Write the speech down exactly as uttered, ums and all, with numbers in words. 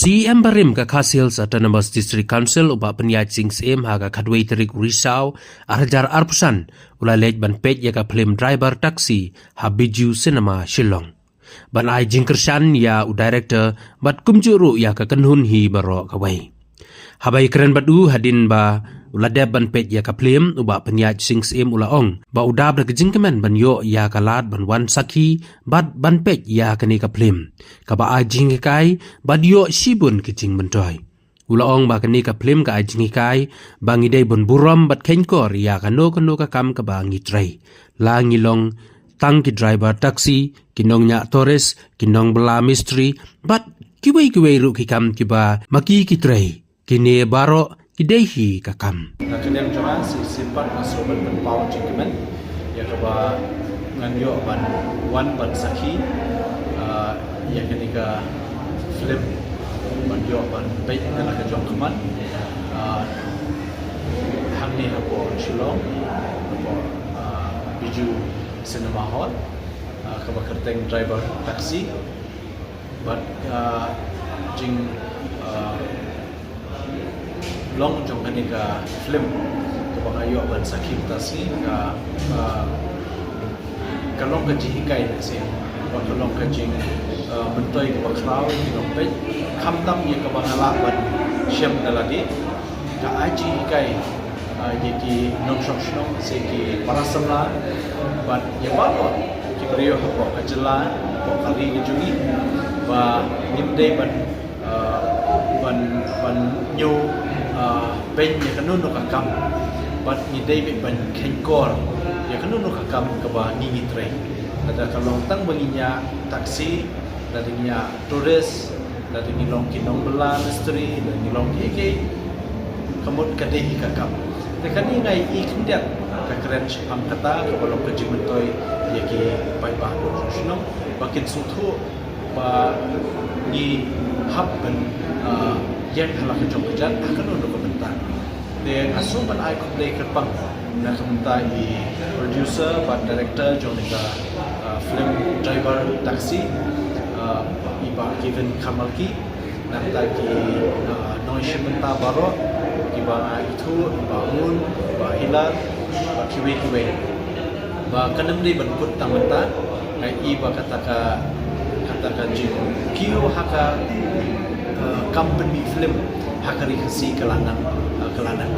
CEM barim ka Khasi Hills Autonomous District Council u Bah Pynïaid Sing Syiem ha ka khatwei tarik u Risaw arhajar arphew san u la leit ban peit ïa ka phlim Driver Taxi ha Bijou Cinema Shillong, ban ai jingkyrshan ïa u director bad kumjuh ruh ïa ka kynhun hi baroh kawei. Haba ïakren bad u hadien ba u la dep ban peit ïa ka phlim, u Bah Pynïaid Sing Syiem u la ong ba u dap da ka jingkmen ban ïoh ïa ka lad ban wan sakhi bad ban peit ïa kane ka phlim, kaba ai jinghikai bad ïoh shibun ki jingmyntoi. U la ong ba kane ka phlim ka ai jinghikai ba ngi dei ban burom bad kheiñkor ïa kano kano ka kam kaba ngi trei, la ngi long tang ki driver taxi, ki nongñiah tourist, ki nongbylla mistri bad kiwei kiwei ruh ki kam kiba ma ki ki trei. Kine baroh ki dei hi ka kam. Ka kyneng jong nga, shisien pat nga sngewbha ban pynpaw jingkmen ïa kaba ngan ïoh ban wan ban sakhi, ah, ïa kane ka film, ban ïoh ban peit na la ka jong khmat, ah, hangne hapoh Shillong, hapoh, ah, Bijou Cinema Hall, ah, kaba kyrteng Driver Taxi. Bad, ah, jing, ah, long jong kane ka film kaba nga ïoh ban sakhi mynta sngi, ka, ah, ka long ka jinghikai na sien, bad ka long ka jing, ah, myntoi kaba khraw ïa ki nongpeit, khamtam ïa kaba nga lah ban shem da lade. Ka ai jinghikai, ah, ïa ki nongshong shnong, se ki para samla bad ïa baroh ki briew hapoh ka jylla, hapoh ka ri ka jong ngi, ba ngim dei ban, ah, ban, ban ñiew, ah, beiñ ïa kano kano ka kam, bad ngi dei beit ban kheiñkor ïa kano kano ka kam kaba ngi ngi trei. Lada ka long tang ba ngi ñiah taxi, lada ngi ñiah tourist, lada ngi long ki nongbylla mistri, lada ngi long kiei kiei, ka mut ka dei hi ka kam. Te kane nga ïohi khyndiat ka kren shaphang kata kaba long ka jingmyntoi ïa ki paidbah nongshong shnong ba kin sngewthuh ba ngi hap ban, ah, ïeng ha la ka jong ka jait ha kano kano ka bynta. Te nga sngewbha ban ai khublei kyrpang na ka bynta i producer bad director jong ka, ah, film Driver Taxi, ah, i Bah Kevin Kharmalki, na ka bynta ki, ah, nongshim bynta baroh, kiba nga ithuh, i Bah Moon, i Bah Hilar, bad kiwei kiwei. Ba kan ym dei ban kut tang mynta, nga i ba kata ka, kata ka jingkiew ha ka, eh, kam pynmih film ha ka ri Khasi ka la nang, eh, ka la nang.